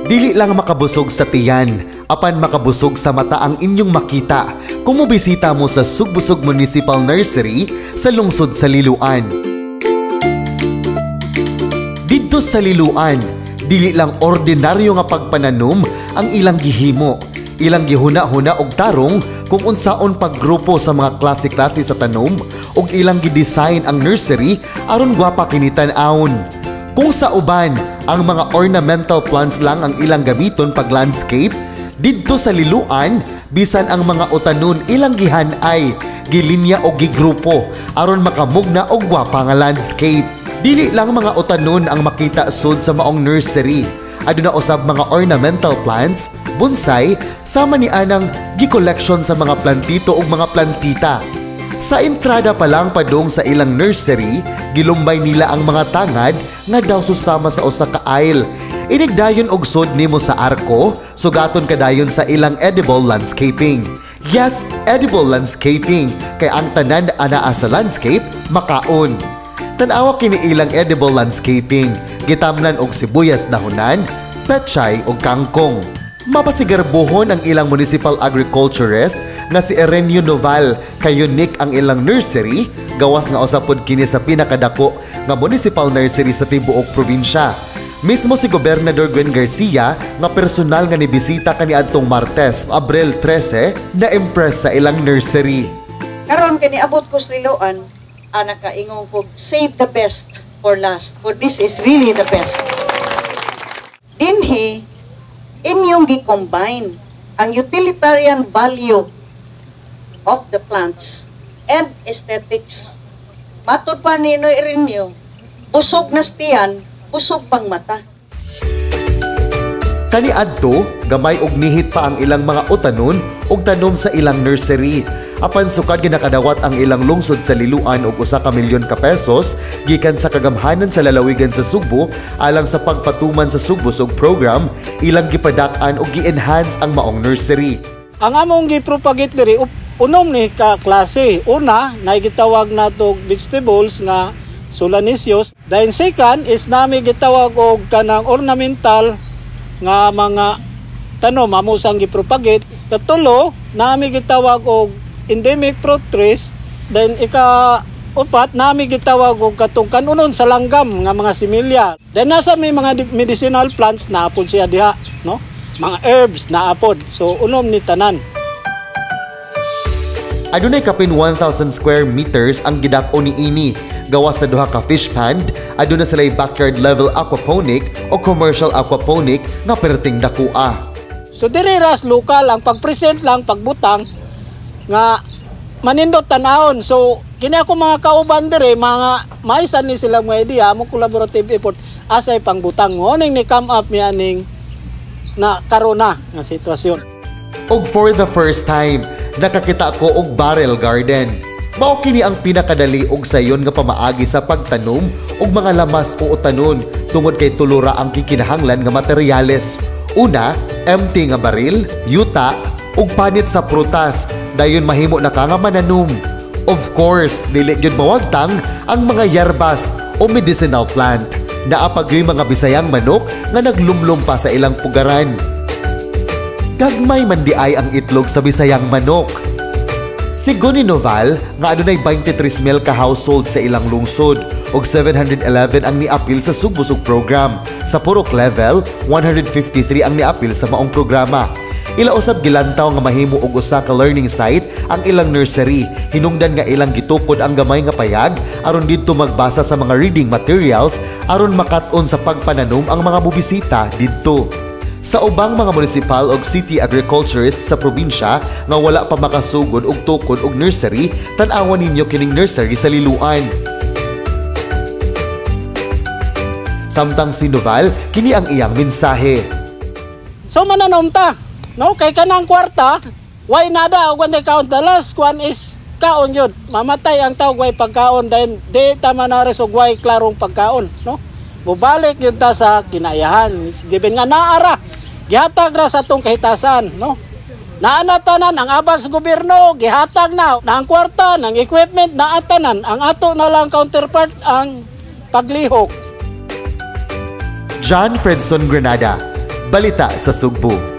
Dili lang makabusog sa tiyan, apan makabusog sa mata ang inyong makita kung mobisita mo sa Sugbusog Municipal Nursery sa lungsod sa Liloan. Didto sa Liloan, dili lang ordinaryo nga pagpananom ang ilang gihimo. Ilang gihuna-huna og tarong kung unsaon paggrupo sa mga klase-klase sa tanom ug ilang gidesign ang nursery aron gwapa kini tan-awon. Kung sa uban, ang mga ornamental plants lang ang ilang gamiton pag landscape, didto sa Liloan, bisan ang mga utanon ilang gihanay, gilinya o gigrupo aron makamugna og gwapa nga landscape. Dili lang mga utanon ang makita sud sa maong nursery. Aduna usab mga ornamental plants, bonsai, sama ni anang gi-collection sa mga plantito ug mga plantita. Sa entrada pa lang padung sa ilang nursery, gilumbay nila ang mga tangad nga daw susama sa usa ka aisle. Inigdayon og sud nimo sa arko, sugaton kadayon sa ilang edible landscaping. Yes, edible landscaping, kay ang tanan anaa sa landscape makaon. Tan-awa kini ilang edible landscaping, gitamnan og sibuyas dahonan, pechay ug kangkong. Mapasigarbohon ang ilang municipal agriculturist nga si Erenio Noval kay unique ang ilang nursery, gawas nga usa pod kini sa pinakadako nga municipal nursery sa tibuok probinsya. Mismo si Gobernador Gwen Garcia nga personal nga nibisita kaniadtong Martes, Abril 13, na-impress sa ilang nursery. Karon kay niabot ko sa Liloan, nakaingon ko, "Save the best for last," for this is really the best. Dinhi, inyong gi-combine ang utilitarian value of the plants and aesthetics. Matud pa ni Noy Ireneo, busog na tiyan, busog pang mata. Kaniadto, gamay og nihit pa ang ilang mga utanon og tanom sa ilang nursery. Apan sukad ginakadawat ang ilang lungsod sa Liloan og 1 ka milyon ka pesos gikan sa kagamhanan sa lalawigan sa Sugbo alang sa pagpatuman sa Sugbusog program, ilang gipadak-an og gi-enhance ang maong nursery. Ang among gi-propagate diri unom ni ka klase. Una, na gitawag nato vegetables nga solanaceous. Then second is nami gitawag og kanang ornamental nga mga tanom, amo sang gi-propagate. Katulo, nami gitawag og endemic fruit trees. Then ika upat, nami gitawag og katong kanunon sa langgam nga mga similya. Then nasa may mga medicinal plants na apod siya diha, no? Mga herbs na apod. So unom ni tanan. Adunay kapin 1,000 square meters ang gidak-o ni ini. Gawas sa duha ka fish pond, aduna sila'y backyard level aquaponic o commercial aquaponic nga perting dakua. So diri ras lokal ang pag-present lang, pagbutang nga manindot tan-awon. So kini ako mga kauban diri, mga maisan ni sila mga idea mo, collaborative effort asay pangbutang mo ning ni come up mi aning na karon na nga sitwasyon. Og for the first time, nakakita ko og barrel garden. Mao kini ang pinakadali og sayon nga pamaagi sa pagtanom og mga lamas o utanon tungod kay tulo ra ang gikinahanglan nga materyales. Una, empty nga baril, yuta, ug panit sa prutas. Dayon mahimo na ka nga mananom. Of course, dili gyud mawagtang ang mga yerbas o medicinal plant. Naa pa gyoy mga Bisayang manok nga naglumlum pa sa ilang pugaran. Gagmay man di ay ang itlog sa Bisayang manok. Si Guni Noval nga adunay 23 mil ka household sa ilang lungsod ug 711 ang niapil sa Sugbusog program. Sa purok level, 153 ang niapil sa maong programa. Ila usab gilantaw nga mahimo og usa ka learning site ang ilang nursery. Hinungdan nga ilang gitukod ang gamay nga payag aron didto magbasa sa mga reading materials aron makat-on sa pagpananom ang mga mobisita didto. Sa ubang mga municipal og city agriculturist sa probinsya nga wala pa makasugod og tukod og nursery, tan-awan ninyo kining nursery sa Liloan. Samtang si Noval, kini ang iyang mensahe. So mananom ta, no? Kay kanang kwarta, why nada og way kaon? The last one is kaon yun. Mamatay ang tao way pagkaon, then di ta manares og way klarong pagkaon, no? Mubalik yun ta sa kinayahan. Given nga naara, gihatag ra sa atong kahitasan, no? Naa na tanan ang abag sa gobyerno, gihatag na, na ang kwarta, ng equipment, naa tanan. Ang ato na lang counterpart ang paglihok. John Fredson Granada, Balita sa Sugbo.